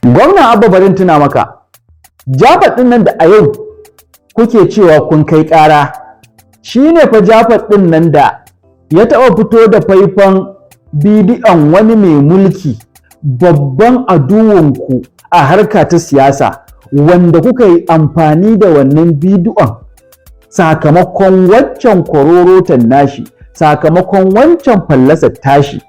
Gwamna Abba, barin tuna maka, Jafar ɗin nan da a yau kuke cewa kun kai ƙara, shi ne fa Jafar ɗin nan da ya taɓa fito da faifan bidiyon wani mai mulki, babban aduwanku a harka ta siyasa, wanda kuka yi amfani da wannan bidiyon sakamakon waccan kwarorotan nashi, sakamakon wancan fallasar tashi,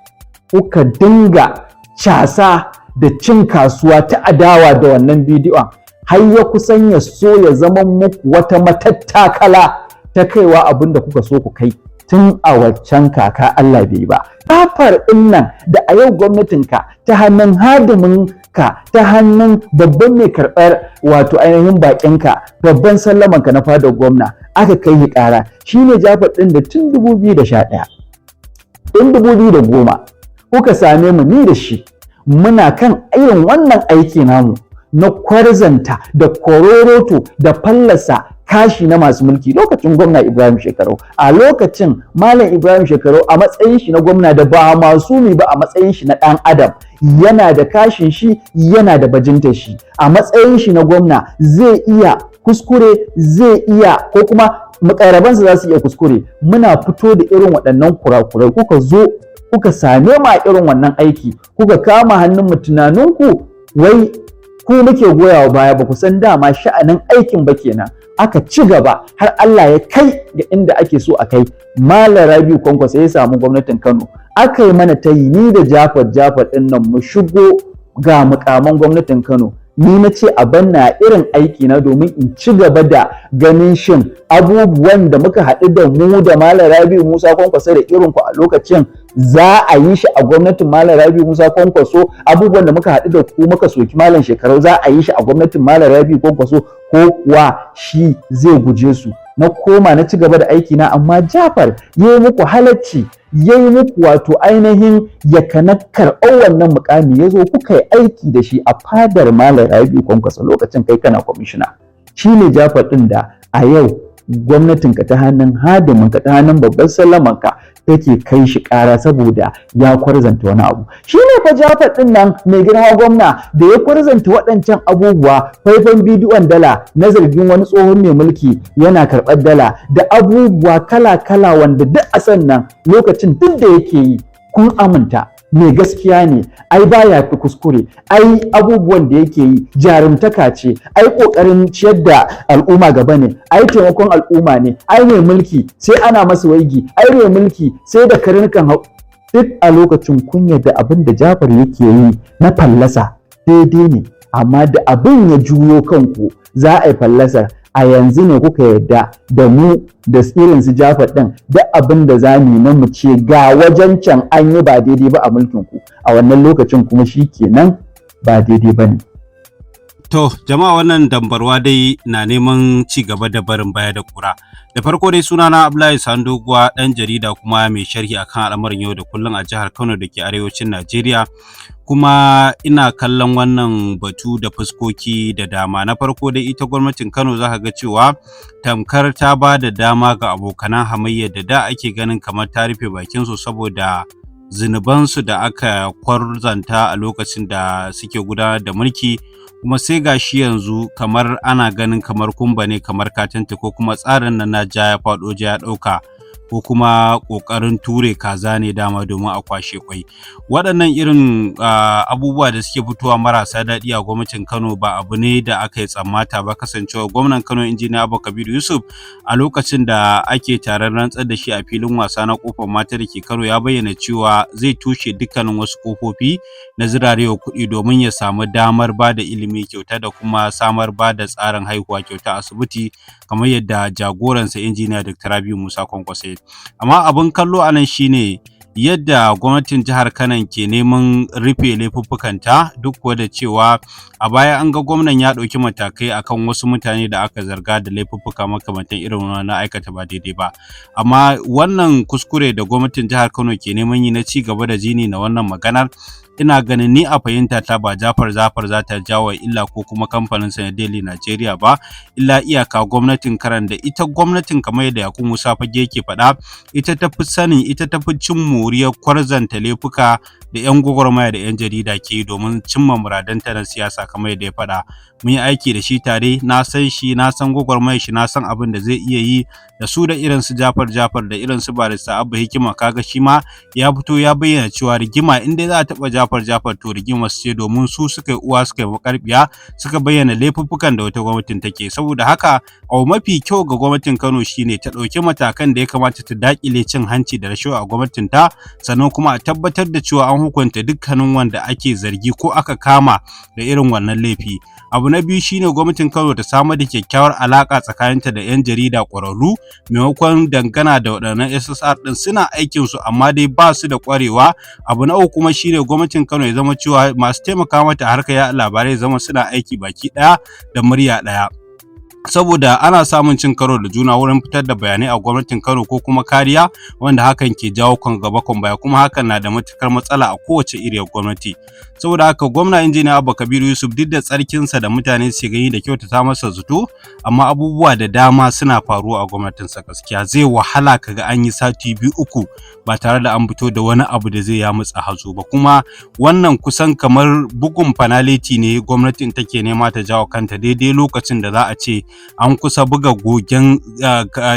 kuka dinga casa da cin kasuwa ta adawa da wannan bidiyon, har ya kusan ya so ya zama muku wata matattakala ta kaiwa abin da kuka so ku kai tun a waccan kaka. Allah bai ba. Jafar ɗin nan da a yau gwamnatinka ta hannun hadimin ka, ta hannun babban mai karɓar wato ainihin baƙinka, babban sallamanka na fadar gwamna, aka kai shi ƙara, shine Jafar ɗin da tun 2011, tun 2010 kuka same mu ni da shi muna kan irin wannan aiki namu na kwarzanta da kororoto da fallasa kashi na masu mulki lokacin Gwamna Ibrahim Shekarau. A lokacin Malam Ibrahim Shekarau, a matsayin shi na gwamna da ba masumi ba, a matsayin shi na ɗan adam, yana da kashin shi, yana da bajintar shi. A matsayin shi na gwamna zai iya kuskure, zai iya ko kuma mukarrabansa za su iya kuskure. Muna fito da irin waɗannan kurakurai, kuka zo kuka same mu a irin wannan aiki, kuka kama hannun mu, tunaninku wai ku muke goyawa baya. Ba ku san dama sha'anin aikin ba kenan. Aka ci gaba har Allah ya kai ga inda ake so a kai. Malam Rabiu Kwankwaso ya samu gwamnatin Kano. Aka yi mana tayi ni da Jafar, Jafar din nan, mu shigo ga mukaman gwamnatin Kano. Ni na ce a banna irin aiki na domin in ci gaba da ganin shin abubuwan da muka haɗu da mu da Malam Rabiu Musa Kwankwaso da irin ku a lokacin za a yi shi a gwamnatin Malam Rabiu Musa Kwankwaso, abubuwan da muka haɗu da ku muka soki Malam Shekarau za a yi shi a gwamnatin Malam Rabiu Kwankwaso ko kuwa shi zai guje su. Na koma na ci gaba da aiki na, amma Jafar ya yi muku halacci, ya yi muku wato ainihin ya kana karɓar wannan mukami, ya zo kuka yi aiki da shi a fadar Malam Rabiu Kwankwaso lokacin kai kana kwamishina. Shi ne Jafar ɗin da a yau gwamnatinka ta hannun hadiminka, ta hannun babban sallamanka, take kai shi ƙara saboda ya kwarzanta wani abu. Shi ne fa Jafar ɗin nan, mai girma gwamna, da ya kwarzanta waɗancan abubuwa, faifan bidiyon dala na zargin wani tsohon mai mulki yana karɓar dala da abubuwa kala-kala, wanda duk a sannan lokacin duk da yake yi kun aminta mai gaskiya ne, ai baya fi kuskure, ai abubuwan da yake yi jarumtaka ce, ai kokarin ciyar da al'umma gaba ne, ai taimakon al'umma ne, ai mai mulki sai ana masa waigi, ai mai mulki sai da karnukan. Duk a lokacin kun yadda abin da Jafar yake yi na fallasa daidai ne, amma da abin ya juyo kanku za a yi fallasar, a yanzu ne kuka yarda da mu da irin su Jafar ɗin. Duk abin da za mu yi na mu ce ga wajen can an yi ba daidai ba a mulkin ku a wannan lokacin kuma shi kenan ba daidai ba ne. To, jama'a, wannan dambarwa dai na neman ci gaba da barin baya da kura. Da farko dai, sunana Abdullahi Sandoguwa, ɗan jarida kuma mai sharhi akan al'amuran yau da kullum a jihar Kano da ke arewacin Najeriya. Kuma ina kallon wannan batu da fuskoki da dama. Na farko dai, ita gwamnatin Kano za ka ga cewa tamkar ta ba da dama ga abokanan hamayya da da ake ganin kamar ta rufe bakinsu saboda zunubansu da aka kwarzanta a lokacin da suke gudanar da mulki. Kuma sai gashi yanzu kamar ana ganin kamar kumba ne, kamar katanta, ko kuma tsarin nan na ja ya faɗo ja ya ɗauka, ko kuma ƙoƙarin ture kaza ne dama domin a kwashe kwai. Waɗannan irin abubuwa da suke fitowa marasa daɗi a gwamnatin Kano ba abu ne da aka yi tsammata ba, kasancewa gwamnan Kano, Injiniya Abba Kabiru Yusuf, a lokacin da ake taron rantsar da shi a filin wasa na Kofar Mata da ke Kano, ya bayyana cewa zai toshe dukkanin wasu ƙofofi na zirarewa kuɗi domin ya samu damar ba da ilimi kyauta da kuma samar ba da tsarin haihuwa kyauta asibiti, kamar yadda jagoransa Injiniya Dr. Rabiu Musa Kwankwaso. Amma abin kallo a nan shine yadda gwamnatin jihar Kano ke neman rufe laifuffukanta, duk kuwa da cewa a baya an ga gwamnan ya ɗauki matakai akan wasu mutane da aka zarga da laifuffuka makamantan irin na aikata ba daidai ba. Amma wannan kuskure da gwamnatin jihar Kano ke neman yi na ci gaba da jini na wannan maganar Ina ganin ni a fahimta ta ba Jafar Jafar za ta jawo illa ko kuma kamfanin sa na Daily Nigeria ba, illa iyaka gwamnatin karan da ita gwamnatin, kamar yadda Yakubu Musa Fage yake faɗa, ita ta fi sanin, ita ta fi cin moriyar kwarzanta laifuka da 'yan gwagwarmaya da 'yan jarida ke yi domin cimma muradanta na siyasa. Kamar yadda ya faɗa, mun yi aiki da shi tare, na san shi, na san gwagwarmayar shi, na san abin da zai iya yi da su, da irin su Jafar Jafar da irin su Barista Abba Hikima. Kaga shi ma ya fito ya bayyana cewa rigima in dai za a taɓa Jafar Jafar, to rigima su ce, domin su suka yi uwa suka yi makarbiya, suka bayyana laifuffukan da wata gwamnatin take. Saboda haka abu mafi kyau ga gwamnatin Kano shine ta ɗauki matakan da ya kamata ta daƙile cin hanci da rashawa a gwamnatin ta, sannan kuma a tabbatar da cewa an hukunta dukkanin wanda ake zargi ko aka kama da irin wannan laifi. Abu na biyu shine gwamnatin Kano ta samar da kyakkyawar alaka tsakaninta da 'yan jarida ƙwararru, maimakon dangana da waɗannan SSR ɗin. Suna aikin su amma dai ba su da ƙwarewa. Abu na uku kuma shine gwamnatin Kano ya zama cewa masu taimaka mata harkar yaɗa labarai zama suna aiki baki ɗaya da murya ɗaya, saboda ana samun cin karo da juna wurin fitar da bayanai a gwamnatin Kano ko kuma kariya, wanda hakan ke jawo kan gaba kan baya, kuma hakan na da matukar matsala a kowace iriyar gwamnati. Saboda haka gwamna Injiniya Abba Kabiru Yusuf, duk da tsarkinsa da mutane suke gani da kyautata masa zato, amma abubuwa da dama suna faruwa a gwamnatinsa. Gaskiya zai wahala kaga an yi sati 2, 3 ba tare da an fito da wani abu da zai yamutsa hazo ba. Kuma wannan kusan kamar bugun fanaleti ne gwamnatin take nema ta jawo kanta daidai lokacin da za a ce an kusa buga gogen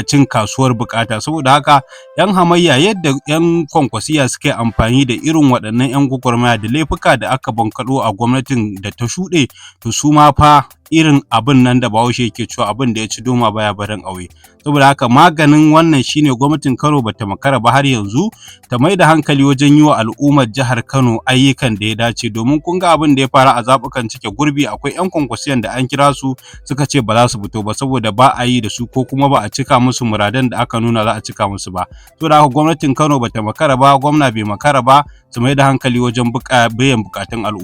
cin kasuwar bukata. Saboda haka yan hamayya, yadda yan kwankwasiya suka yi amfani da irin waɗannan yan gwagwarmaya da laifuka da aka bankaɗo a gwamnatin da ta shuɗe, to su ma fa irin abin nan da Bahaushe yake cewa abin da ya ci doma baya barin aure. Saboda haka maganin wannan shine gwamnatin Kano bata makara ba har yanzu, ta mai da hankali wajen yi wa al'ummar jihar Kano ayyukan da ya dace, domin kun ga abin da ya faru a zaɓukan cike gurbi. Akwai 'yan kwankwasiyan da an kira su suka ce ba za su fito ba saboda ba a yi da su ko kuma ba a cika musu muradan da aka nuna za a cika musu ba. Saboda haka gwamnatin Kano bata makara ba, gwamna bai makara ba, su mai da hankali wajen biyan bukatun al'umma.